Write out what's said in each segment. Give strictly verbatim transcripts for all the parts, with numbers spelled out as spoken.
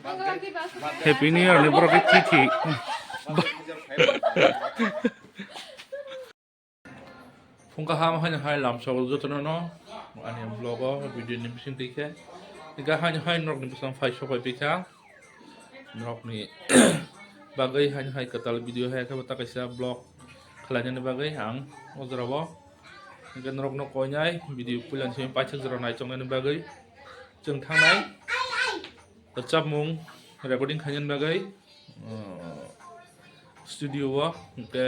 Happy New Year ni borok khe chithi. Phung kaham haino hai lamsok jotono no ani vlog o video ni bising twi khe. Hinkhe haino hai norok ni bwsang phai sok pai phi kha. Norok ni bagwi haino hai kwtal video hai khe bo ta kaisa vlog khlainani bagwi ang o jora o. Hinkhe norok no koinai video puila ni simi paithak jora naichoknani bagwi chwng thangnai. Rwchapmung recording khainani bagwi, uh, studio o, hinkhe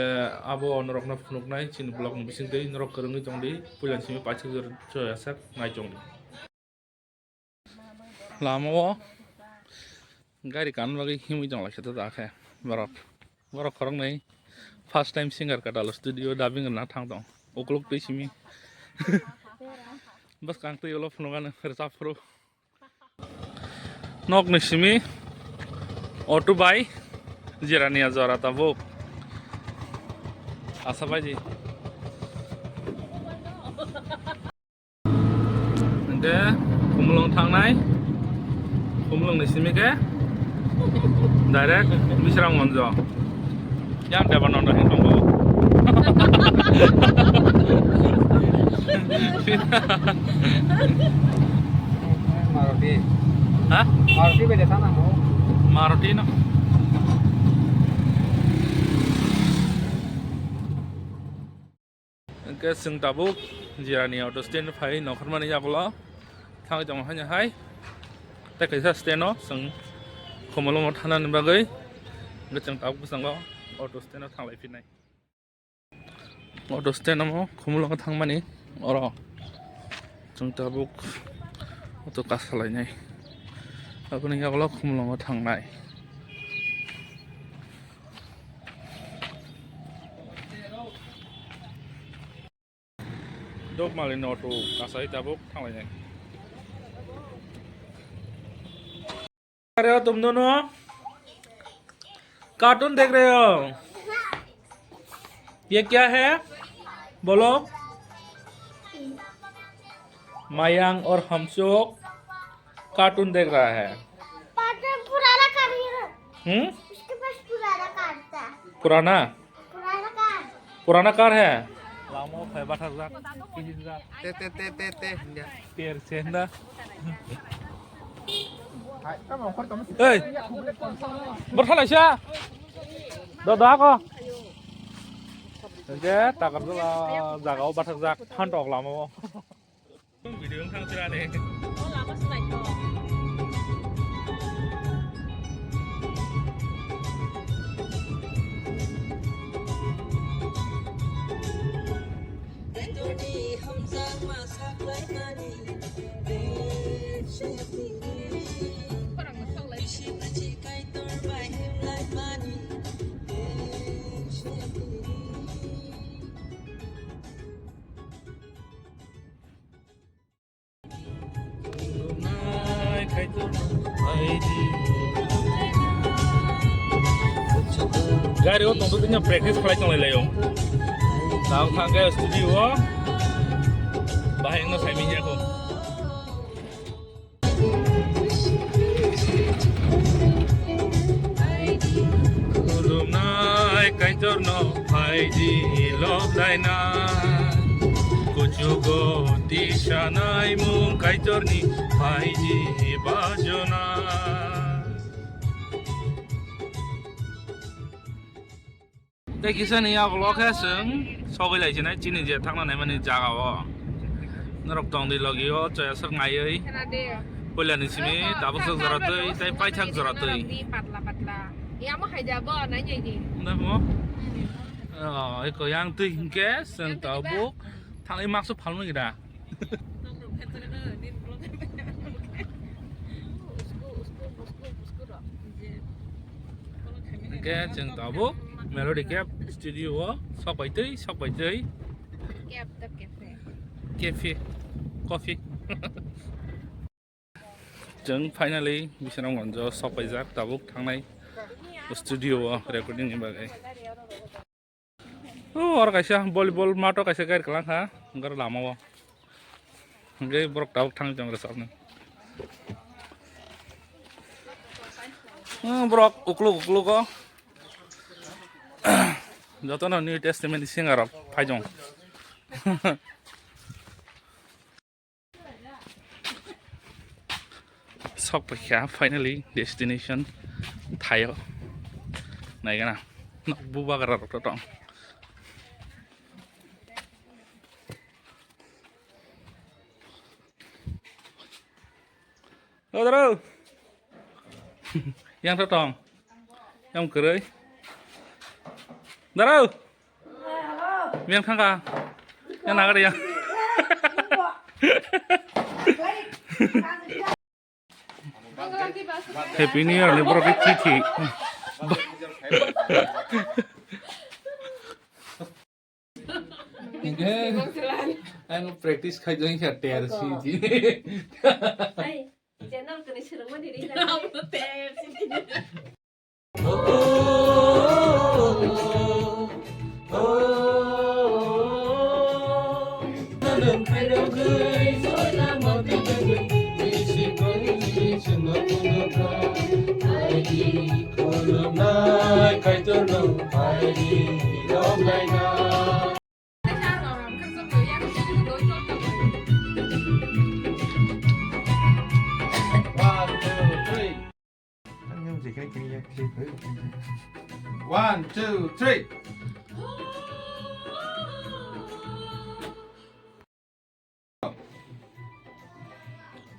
abo norokno phunuknai chini vlog ni bisingtwi norok kwrwngwi tongdi, puila simi paithak jora choyasak naichongdi. Lama o gari kanna bagwi himwi tonglaisata da khe borok, borok khoroknwi first time singer kwtal studio dubbing rwna thang tong ukuluk twi simi bwskang twi ulo phunukani rwchap phuru. Nokni simi auto bai jirania jora tabuk. Asa baji. Hingke Khumulwng thangnai. Khumulwng ni simi ke direct Bisramganjo. Yang Debananda hin tongo. Maruti. Ha? Maruti bede sana mo. Maruti no. Hingke chwng tabuk jirani auto stand phai nongkhormani yagulo thangwi tongo haino hai. Tei kaisa stand o chwng Khumulwngo thanani bagwi hingke chwng tabuk bwskango auto stand o thanglai phinai. Auto stand omo Khumulwngo thangmani oro chwng tabuk auto kasa lainai aboni yagulo Khumulwngo thangnai. Dok mali no tu kasai tabuk thanglai nai. अरे तुम दोनों कार्टून देख रहे हो, ये क्या है बोलो? मायांग और हमसुक कार्टून देख रहा है। कार्टून पुराना कार है ना? हम्म? उसके पास पुराना कार था। पुराना? पुराना कार। पुराना कार है। Lama phai bathakjak, kihijak. Te, te, te, te, te, hinda. Ter se hinda. Hey, bor thalaisa. Do, do ako. Hingke takar jala jaga o bathakjak, phantok lama o. Video wng thang sira de. O lama se naithok. Kaitorni hamjakma saklaimani, tei se tini. Bisi bisi Kaitor bai himlaimani, tei se tini. Gari o tongtwtwino practice khlai tonglai laio. Tamo thangkhe studio o bahai wngno saimanya kho. Khulumnai Kaitorno phaidi loblaina. Kuchugo tisanai mung Kaitorni phaidi bajona. Tei kisa ni yagulo khe chwng sogwi lai sinai chini je thangna naimani jaga o. Norok tongdi logi o choyaswk naiwi. Puila ni simi tabuk swk jora twi tei paithak jora twi. Patla patla. Yamo hai da bo nai nai di. Wngda kho? Oh, eko yang twi hinkhe chwng tabuk thangwi maksu phalmani da. Hingke chwng tabuk Melody Cave studio o sok bai twi, sok bai twi. Cave to cafe. Cafe, coffee. Chwng finally Bisramganjo sok paijak tabuk thangnai studio o recording ni bagwi. O, oro kaisa volleyball mat o kaisa gari kwlang kha, hwnkhe lama o. Hwnkhe borok tabuk thang tong rwchapnai. Hmm, borok ukluk ukluk o. Jotono New Testament ni singa rok phaijong. Sok paikha finally destination thaio. Naigana nok bubagra rok to tong. O daro. Yang to tong. Yang kwrwi. Daro. Yang thangka. Yang nagari yang. Happy New Year ni borok khe chithi. Ang practice khai jong kha ter si ji. Ai, channel kani swrwngmani ri na. Abo ter si ji. One, two, three. One, two, three.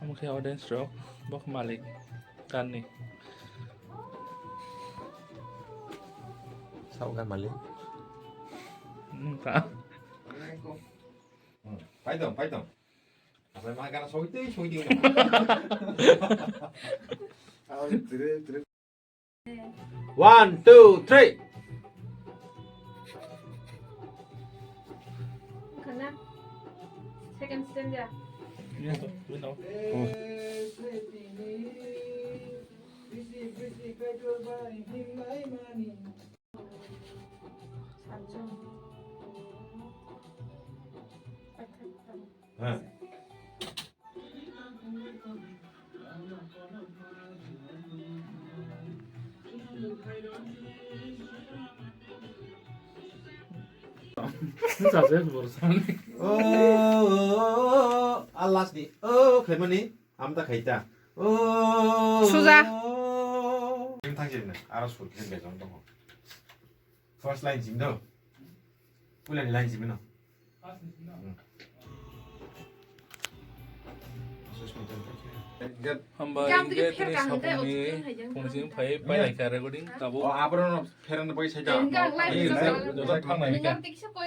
Omo khe audience rok, bo khe malik ganni. Sao gan malik? Nungkha. Hmm, paitong, paitong. Apa ma gana soi tei, soi tei. One, two, three. Kana? Second stanza. Oh, oh, oh, oh, oh, last ni. Oh, khaimani. Amta khaita. Oh. Suja. Em thang jibna. Aro sur khe bejong tongo. First line jim do. Pulani line jim no. Hmm. Hambai hingke tini sapungni pungsing phai pailai kha recording tabuk. Oh, abro no pheran bai sai da. Joto thangnai hingke.